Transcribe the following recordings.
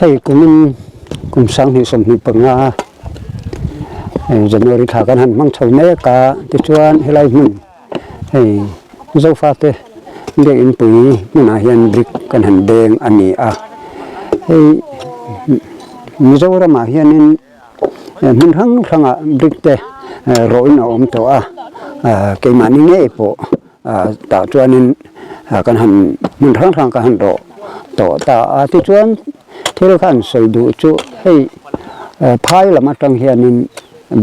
Hei kumin kum 2025 January thla kan han hmang chho mek a, tichuan helai hmun hei Zofate biakinn pui hmunah hian brick kan han beng a ni a. Hei Mizoramah hianin hmun hrang hrangah brick te rawhin a awm tawh a, keimahni ngei pawh Tah chuanin kan han hmun hrang hrang kan han rawh tawh ta a, tichuan thil kha an sawi duh chu hei phai lam atang hianin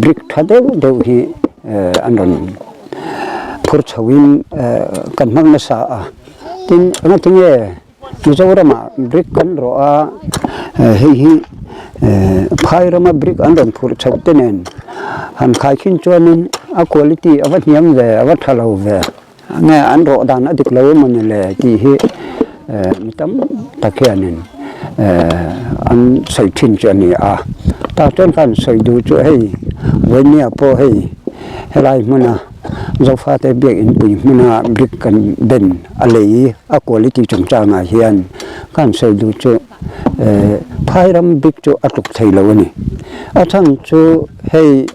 brick tha deuh deuh hi an rawn phur chhoin kan hmang nasa a, tin engatinge Mizoramah brick kan rawh a, hei hi phai rama brick an rawn phurh chhoh te nen han khaikhin chuanin a quality a va hniam ve a va tha lo ve nge an rawh dan a dik lo emawni le tih hi mi tam tak hianin an sawi thin chu a ni a, tah chuan khan sawi duh chu hei vawinia pawh hei helai hmuna Zofate biakinn pui hmuna brick kan ben a lei a quality chungchangah hian ka han sawi duh chu phai ram brick chu a tluk thei lo a ni. A chhan chu hei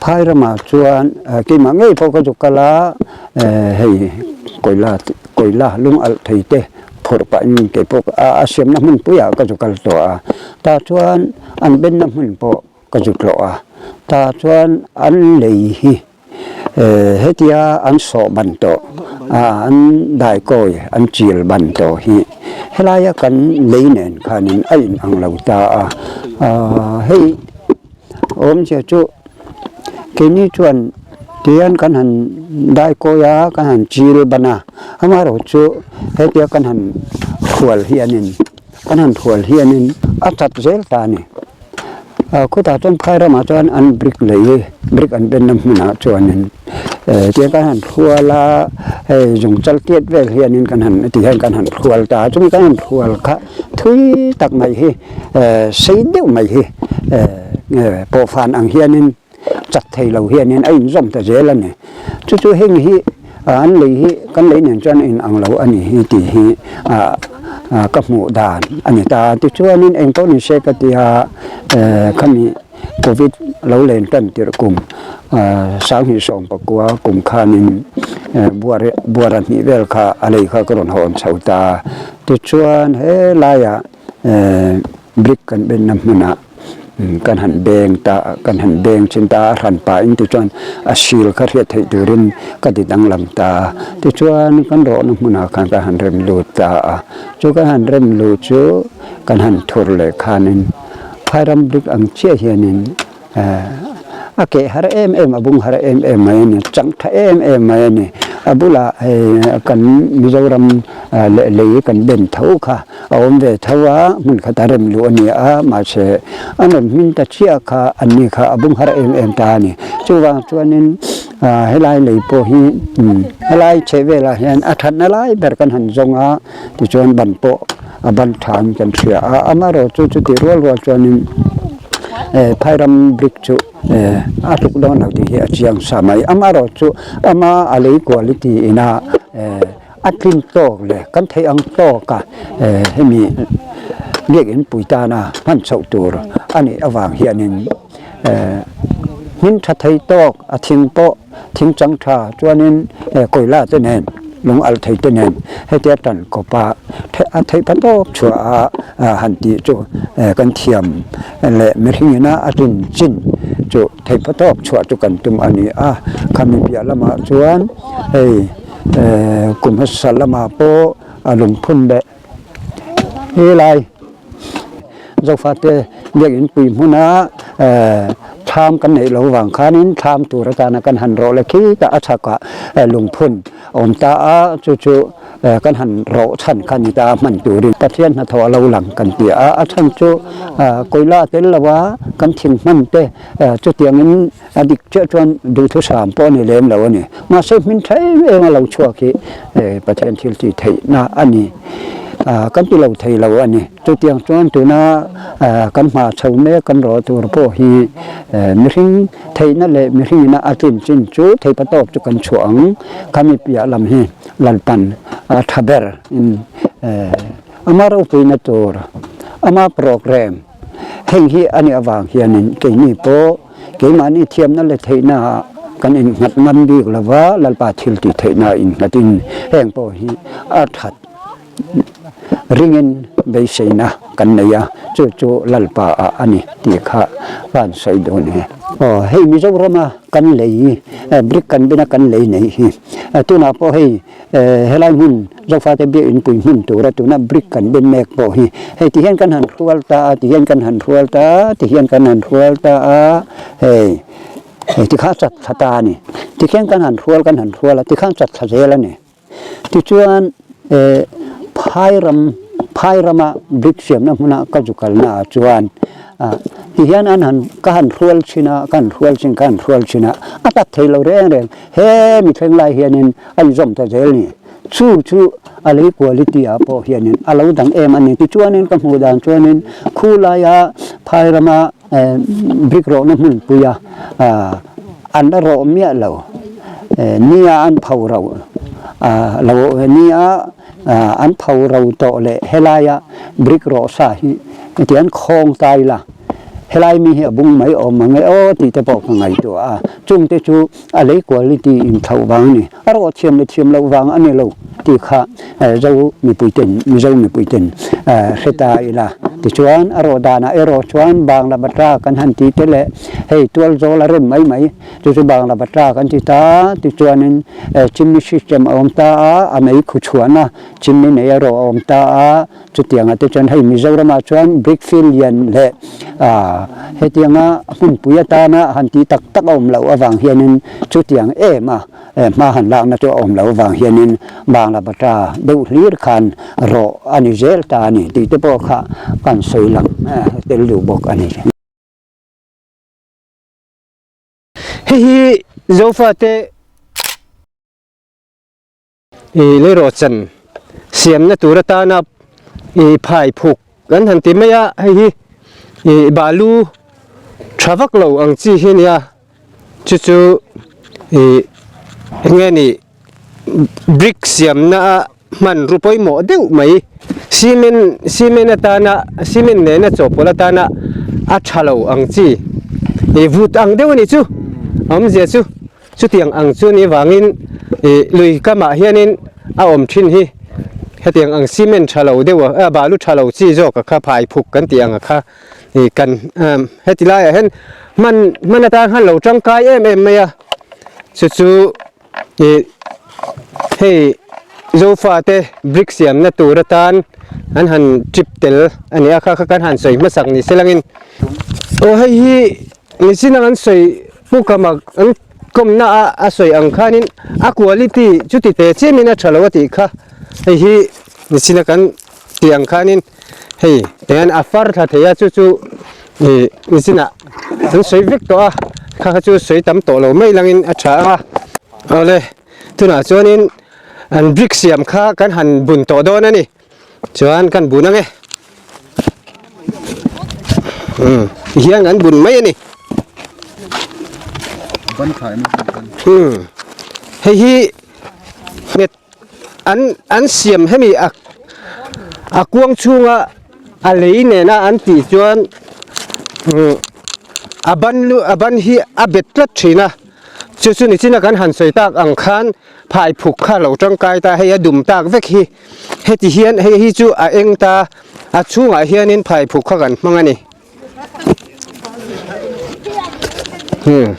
phai ramah chuan keimah ngei pawh ka zuk kal a hei kawila kawila lung alh thei te phawrh pahin kei pawh a siamna hmun puiah ka zuk kal tawh a, tah chuan an benna hmun pawh ka zut hlawh a, tah chuan an lei hi hetia an sawh ban tawh an daikawi an chil ban tawh hi helaia kan lei nen khanin a in ang lo ta a, hei awmzia chu keini chuan tihian kan han daikawi a kan han chil ban a, amaherawhchu hetia kan han hual hianin kan han hual hianin a chat zel ta a ni. Khutah chuan phai ramah chuan an brick lei brick an benna hmunah chuanin tiang kan han hrual a hei zung chal tiat vel hianin kan han ti hian kan han hrual ta a chumi kan han hrual kha thui tak mai hi sei deuh mai hi pawhfan ang hianin chat thei lo hianin a inzawm ta zel a ni chu chu heng hi an lei hi kan lei nen chuan a inang lo a ni hi tih hi ka hmuh dan a ni ta tichuanin eng pawh ni se ka ti a khami covid lo len tan tirh kum 2019 kum khanin buara hnih vel kha a lei kha ka rawn hawn chho ta tichuan helaiah brick kan benna hmunah kan han beng ta kan han beng chin ta a hran pah in tichuan a sil kha hriat theih turin ka ti danglam ta a tichuan kan rawhna hmunah khan ka han rem lut ta a chu ka han rem luh chu kan han thur leh khanin phairam brick ang chiah hianin A keh har em em, a bung har em em mai a ni, chang tha em em mai a ni. A bulah hei kan Mizoram leh lei kan ben tho kha a awm ve tho a, hmun khat a rem luh a ni a, mahse a rawn hmin ta chiah kha an ni kha a bung har em em ta a ni. Chuvang chuanin helai lei pawh hi helai chheh velah hian a thatna lai ber kan han zawng a, tichuan ban pawh a ban thain kan hria a, amaherawhchu chuti rual rual chuanin Phairam brick chu a tluk dawn lo tih hi a chiang sa mai. Amaherawhchu ama a lei quality ina a tlin tawk leh kan theih ang tawka hemi biakinn pui tana hman chhoh tur a nih avang hianin hmin tha thei tawk a thing pawh thing chang tha chuanin kawila te nen lung alh thei te nen hetia tan kawpa a theih pa tawp chhuah a han tih chu kan thiam leh mihring ina a tlin chin chu theih pa tawp chhuah chu kan tum a ni a, khami piah lamah chuan hei kum hmasa lamah pawh a lungphun leh helai Zofate biakinn pui hmuna thlam kan neih loh vang khanin thlam tur atana kan han rawh leh khitah a chhakah lungphun a awm ta a, chu chu kan han rawh chhan kha a ni ta a hman turin Pathian hnathawh a lo lang kan ti a, a chhan chu kawila tel lova kan thing hman te chutiangin a dik chiah chuan duhthusam pawh a ni lem lo a ni. Mahse hmin tha em em a lo chhuak hi Pathian thil tih theihna a ni, kan ti lo thei lo a ni. Chutiang chuan tuna kan hma chho mek kan rawh tur pawh hi mihring theihna leh mihringina a tlin chin chu theipa tawk chu kan chhuah ang. Khami piah lam hi Lalpan a tha ber in ama ropuina tur Ama programme heng hi a nih avang hianin keini pawh keimahni thiamna leh theihna ah kan innghat ngam bik lova Lalpa thil tih theihna innghatin heng pawh hi a that ringin beiseina kan nei a, chu chu Lalpa ah a ni tih kha ka han sawi dawn e. Aw hei Mizorama kan lei brick kan bina kan lei neih hi tunah pawh hei Helai hmun Zofate biakinn pui hmun tura tuna brick kan ben mek pawh hi hei ti hian kan han hrual ta a, ti hian kan han hrual ta a, ti hian kan han hrual ta a, hei hei ti kha chat thla ta a ni. Ti khian kan han hrual kan han hrual a, ti khan chat thla zel a ni. Tichuan eh phai ram phai rama brick siamna hmuna ka zu kalna ah chuan ah ti hian an han ka han hrual chhin a, ka han hrual chhin ka han hrual chhin a, a tak thei lo reng reng. He mi thleng lai hianin a inzawm ta zel ni. Chu chu a lei quality ah pawh hianin a lo dang em a ni. Tichuanin ka hmuh dan chuanin khu laia phai rama brick rawhna hmunpuia an la rawh miah lo nia an pho ro lo nia an pho ro tawh leh helaia brick rawh sa hi tian khawng ta ila. Helai mi hi a bung mai awm ang e aw tih te pawh ka ngaihtuah a, chungte chu a lei quality in thlauh vang a ni, a rawh thiam leh thiam loh vang a ni lo tih kha Zo mipui ten Mizo mipui ten hre ta ila. Tichuan a rawh danah erawh chuan Bangla Batra kan han tih te leh hei tual zawl a rem mai mai chu chu Bangla Batra kan ti ta, tichuanin chimney system a awm ta a, a mei khu chhuahna chimney nei erawh a awm ta a. Chutiangah te chuan hei Mizoramah chuan brick field lian leh hetianga hmunpui atana han tih tak tak a awm loh avang hianin chutiang em a hma han lakna chu a awm loh avang hianin Bangla Bata deuh hlir khan rawh a ni zel ta a ni tih te pawh kha kan sawi lang tel duh bawk a ni. Hei hi Zofate I leirawhchan siamna tur atana i phai phuk kan han ti mai a, hei hi i balu tha vak lo ang chi hi a nia, chu chu i eng nge ni brick siamna a hmanrua pawimawh deuh mai cement cement atana cement nena chawhpawlh atana a tha lo ang chi i vut ang deuh a nih chu awmzia chu. Chutiang ang chu ni vangin ih lui kamah hianin a awm thin hi hetiang ang cement tha lo deuh a balu tha lo chi zawk a kha phai phuk kan tih ang a kha ih kan heti laiah hian hman hman atan khan lo tangkai em em mai a chu chu ih hei zofa te brick siamna tur atan an han trip tel a ni a kha kha kan han sawi hmasak ni se langin aw hei hi machine a kan sawi Pu Kamak an kawmna a a sawi ang khanin a quality chuti teh chiamin a tha lo a tih kha hei hi nichina kan tih ang khanin hei tihian a far thla thei a chu chu ih nichina an sawi vek tawh a kha kha chu sawi tam tawh lo mai langin a tha ang a awle tunah chuanin an brick siam kha kan han bun tawh dawn a ni. Chuan kan bun ange. Um, hian an bun mai ani. Ban khai mai kan. Um. Hei hi nget an an siam hemi a a kuang chhunga a lei nena an tih chuan um a ban lu a ban hi a bet tlat thin a chu chu nichina kan han sawi tak ang khan phai phuk kha lo tangkai ta hei a dum tak vek hi. Heti hian hei hi chu a eng ta a chhungah hianin phaiphuk kha kan hmang a ni. Hmm.